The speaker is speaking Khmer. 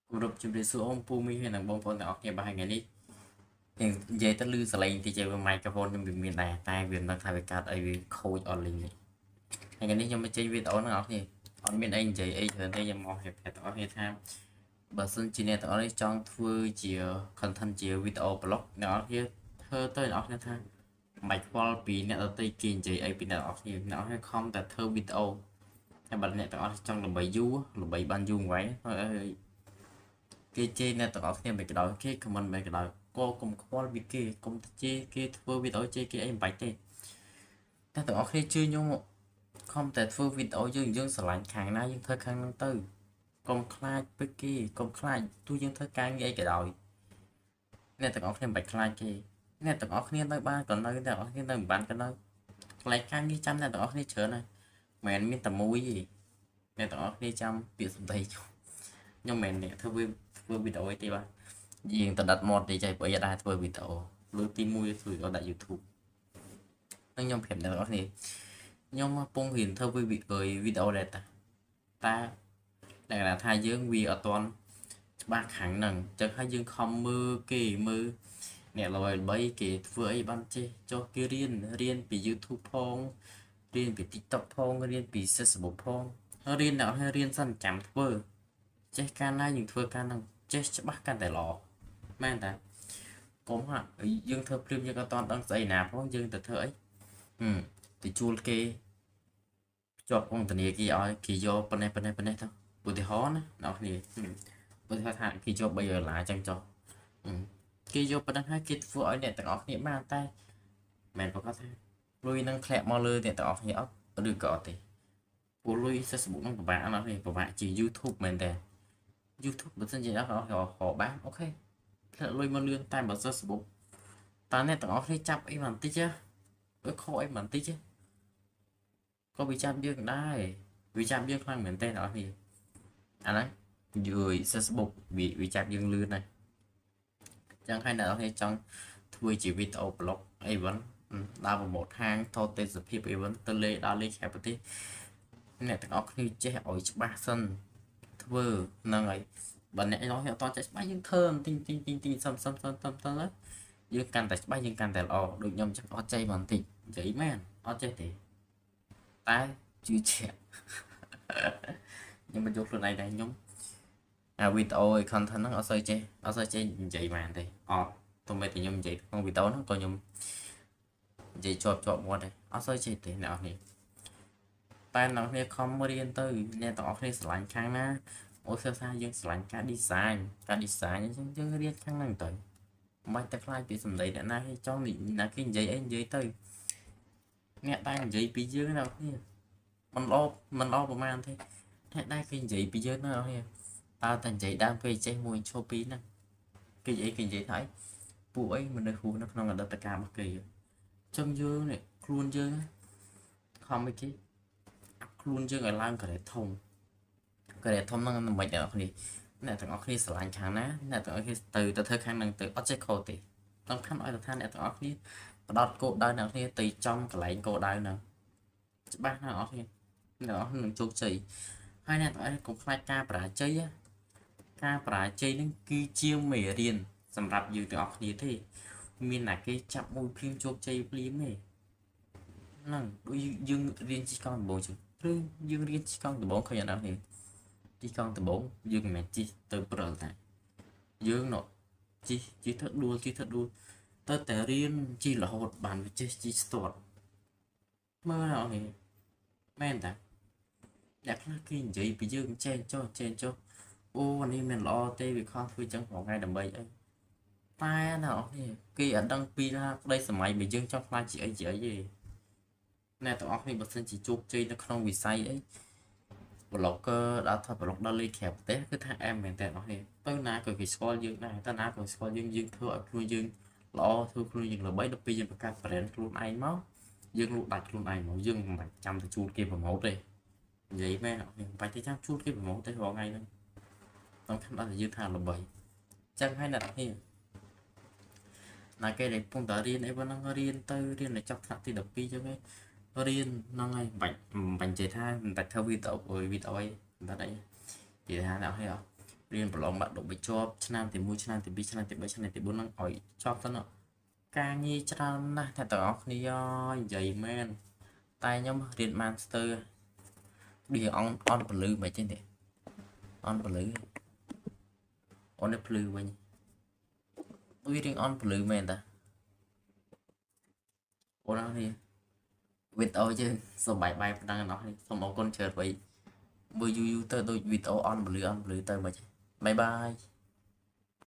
គោរពជំរាបសួរអ៊ំពូមីហើយនិងបងប្អូនទាំងអស់គ្នាបាទថ្ងៃនេះនិយាយទៅលឺសលេងតិចឯមីក្រូហ្វូនខ្ញុំវាមានដែរតែវាមិនដឹងថាវាកើតអីវាខូចអត់លីងនេះថ្ងៃនេះខ្ញុំមកចេញវីដេអូហ្នឹងអ្នកគ្នាអត់មានអីនិយាយអីច្រើនទេខ្ញុំមកប្រាប់ទាំងអស់គ្នាថាបើសិនជាអ្នកទាំងអស់នេះចង់ធ្វើជា content ជាវីដេអូ blog អ្នកនរគ្នាធ្វើទៅអ្នកនរគ្នាថាមិនបាច់ខ្វល់ពីអ្នកដទៃគេនិយាយអីពីអ្នកនរគ្នាអ្នកនរគ្នាខំតែធ្វើវីដេអូតែបើអ្នកទាំងអស់ចង់ល្បីយូរល្បីបានយូរហ្នឹងហើយគេជេរអ្នកទាំងអស់គ្នាមិនក៏ដោយគេ comment មិនក៏ដោយក៏កុំខ្វល់ពីគេកុំទៅជេរគេធ្វើវីដេអូជេរគេអីមិនបាច់ទេតែទាំងអស់គ្នាជឿខ្ញុំខំតែធ្វើវីដេអូយើងយើងស្រឡាញ់ខាងណាយើងធ្វើខាងហ្នឹងទៅកុំខ្លាចពេកគេកុំខ្លាចទោះយើងធ្វើការងារអីក៏ដោយអ្នកទាំងអស់គ្នាមិនបាច់ខ្លាចគេអ្នកទាំងអស់គ្នានៅបានក៏នៅអ្នកទាំងអស់គ្នានៅមិនបានក៏នៅខ្លាចការងារចាំអ្នកទាំងអស់គ្នាច្រើនណាស់មិនមែនមានតែមួយទេអ្នកទាំងអស់គ្នាចាំពាក្យសម្ដីខ្ញុំមិនមែនអ្នកធ្វើធ្វើវីដេអូអីទេបាទយើងតដិតមាត់តិចហើយព្រោះអីដែរធ្វើវីដេអូលើកទី1ធ្វើវីដេអូដាក់ YouTube នឹងខ្ញុំប្រាប់អ្នកទាំងអស់គ្នាខ្ញុំកំពុងរៀនធ្វើវីដេអូដែរតាតាលក្ខណៈថាយើងវាអត់ទាន់ច្បាស់ខាងហ្នឹងអញ្ចឹងហើយយើងខំមើលគេមើលអ្នកល្បីៗគេធ្វើអីបានចេះចុះគេរៀនរៀនពី YouTube ផងរៀនពី TikTok ផងរៀនពី Facebook ផងរៀនដល់ហើយរៀនសិនចាំធ្វើចេះកាលណាយើងធ្វើកាលហ្នឹងចេះច្បាស់កាន់តែល្អមែនតាកុំហាយើងធ្វើព្រាមយើងក៏អត់ដឹងស្អីណាផងយើងទៅធ្វើអីទៅជួលគេជាប់ពន្ធនាគារឲ្យគេយកប៉ុណ្ណេះប៉ុណ្ណេះប៉ុណ្ណេះទៅឧទាហរណ៍ណាអ្នកគ្នាឧទាហរណ៍ថាគេយក3ដុល្លារអញ្ចឹងចុះគេយកប៉ុណ្ណឹងហើយគេធ្វើឲ្យអ្នកទាំងអស់គ្នាបានតែមិនប្រកាសថាលុយនឹងធ្លាក់មកលើអ្នកទាំងអស់គ្នាអត់ឬក៏អត់ទេព្រោះលុយ Facebook ហ្នឹងពិបាកណាស់ទេពិបាកជា YouTube មែនតើ YouTube បើសិនជាអ្នកទាំងអស់គ្នារកបានអូខេធ្លាក់លុយមកលឿនតែបើ Facebook តើអ្នកទាំងអស់គ្នាចាប់អីបន្តិចហ៎ខុសអីបន្តិចក៏វាចាប់យើងដែរវាចាប់យើងខ្លាំងមែនទេអ្នកនរគ្នាអាហ្នឹងយូរ Facebook វាចាប់យើងលឿនណាស់ចឹងហើយអ្នកនរគ្នាចង់ធ្វើជាវីដេអូ blog អីវិញដើរប្រម៉ូទហាងថតទេសភាពអីវិញទៅលេដើរលេងក្រៅប្រទេសអ្នកទាំងអស់គ្នាចេះឲ្យច្បាស់សិនធ្វើហ្នឹងហើយបើអ្នកនរគ្នាអត់ចេះច្បាស់យើងធ្វើទីងទីងទីងទីងសំសំសំសំទៅយើងកាន់តែច្បាស់យើងកាន់តែល្អដូចខ្ញុំចឹងអត់ចេះបន្តិចនិយាយមែនអត់ចេះទេតែជឿជាក់ខ្ញុំបញ្ចូលខ្លួនឯងដែរខ្ញុំអាវីដេអូឯ content ហ្នឹងអត់សូវចេះអត់សូវចេះនិយាយបានទេអត់ទោះបីតែខ្ញុំនិយាយក្នុងវីដេអូហ្នឹងក៏ខ្ញុំនិយាយជាប់ជាប់មាត់ដែរអត់សូវចេះទេអ្នកនរគ្នាតែអ្នកនរគ្នាខំរៀនទៅអ្នកទាំងអស់គ្នាស្រឡាញ់ខាងណាអូសិក្សាយើងស្រឡាញ់ការ design ការ design អញ្ចឹងយើងរៀនខាងហ្នឹងទៅមិនបាច់តែខ្លាចពីសម្ដីអ្នកណាគេចង់ណាគេនិយាយអីនិយាយទៅអ្នកដែលនិយាយពីយើងអ្នកគ្នាមិនល្អមិនល្អប្រហែលទេអ្នកដែលគេនិយាយពីយើងណាអ្នកតើតែនិយាយដើមគេចេះមួយឈប់ពីហ្នឹងគេអីគេនិយាយថាពួកអីមនុស្សហួសនៅក្នុងអតីតកាលរបស់គេអញ្ចឹងយើងនេះខ្លួនយើងខំអីគេខ្លួនយើងឲ្យឡើងក្រេតធំក្រេតធំហ្នឹងមិនអ្នកនរគ្នាអ្នកទាំងអស់គ្នាស្រឡាញ់ខាងណាអ្នកទាំងអស់គ្នាទៅទៅធ្វើខាងហ្នឹងទៅអត់ចេះខុសទេសំខាន់ឲ្យថាអ្នកទាំងអស់គ្នាផ្ដោតគោលដៅអ្នកគ្នាទៅចំកន្លែងគោលដៅហ្នឹងច្បាស់ណាស់អ្នកគ្នាអ្នកនរនឹងជោគជ័យហើយអ្នកទាំងអស់កុំខ្លាចការបរាជ័យការបរាជ័យនឹងគឺជាមេរៀនសម្រាប់យើងទាំងអស់គ្នាទេមានតែគេចាប់មួយភ្លាមជោគជ័យភ្លាមទេហ្នឹងដូចយើងរៀនជិះកង់ដំបូងចឹងឬយើងរៀនជិះកង់ដំបូងឃើញអត់នេះជិះកង់ដំបូងយើងមិនមែនជិះទៅព្រិលតែយើងណជិះជិះទៅដួលជិះទៅដួលទៅតែរៀនជិះរហូតបានវាចេះជិះស្ទាត់មើលអត់នេះមែនតាអ្នកខ្លះគេនិយាយពីយើងចេះចុះចេះចុះអូអានេះមិនល្អទេវាខំធ្វើចឹងរាល់ថ្ងៃដើម្បីអីតែណាអស់នេះគេអត់ដឹងពីថាក្តីសម័យបើយើងចង់ខ្លាចជាអីជាអីទេអ្នកទាំងអស់គ្នាបើសិនជាជោគជ័យនៅក្នុងវិស័យអី blogger ដល់ថា blog ដល់លេខក្រៅប្រទេសគឺថាអែមមែនតើអ្នកនេះទៅណាក៏គេស្គាល់យើងដែរទៅណាក៏ស្គាល់យើងយើងធ្វើឲ្យខ្លួនយើងល្អធ្វើខ្លួនយើងល្បីដល់ពេលយើងបង្កើត brand ខ្លួនឯងមកយើងលក់ដាច់ខ្លួនឯងមកយើងមិនបាច់ចាំទៅជួលគេប្រម៉ូទទេនិយាយមែនអ្នកមិនបាច់ទៅចាំជួលគេប្រម៉ូទទេរាល់ថ្ងៃហ្នឹងសំខាន់ដល់តែយើងថាល្បីចឹងហើយអ្នកនេះណាគេដែលពុំតែរៀនអីប៉ុណ្ណឹងរៀនទៅរៀនដល់ចប់ថ្នាក់ទី12ចឹងឯងរៀនហ្នឹងហើយបាច់បាញ់និយាយថាមិនបាច់ធ្វើវីដេអូវីដេអូអីមិនបាច់អីនិយាយថាអ្នកនេះ រៀនប្រឡងបាក់ឌុបឲ្យជាប់ឆ្នាំទី1ឆ្នាំទី2ឆ្នាំទី3ឆ្នាំទី4ហ្នឹងឲ្យចប់ទៅនោះការងារច្រើនណាស់តែទាំងអស់គ្នានិយាយមែនតែខ្ញុំរៀនបានស្ទើរដូចអន់អន់ពលឺមិនទេអន់ពលឺអូននេះភ្លឺវិញវារៀងអន់ពលឺមែនតាអូននេះវីដេអូយើងសូមបាយបាយប៉ុណ្ណឹងអ្នកនេះសូមអរគុណច្រើនបីមើលយូរយូរទៅដូចវីដេអូអន់ពលឺអន់ពលឺទៅមិនបាយបាយ។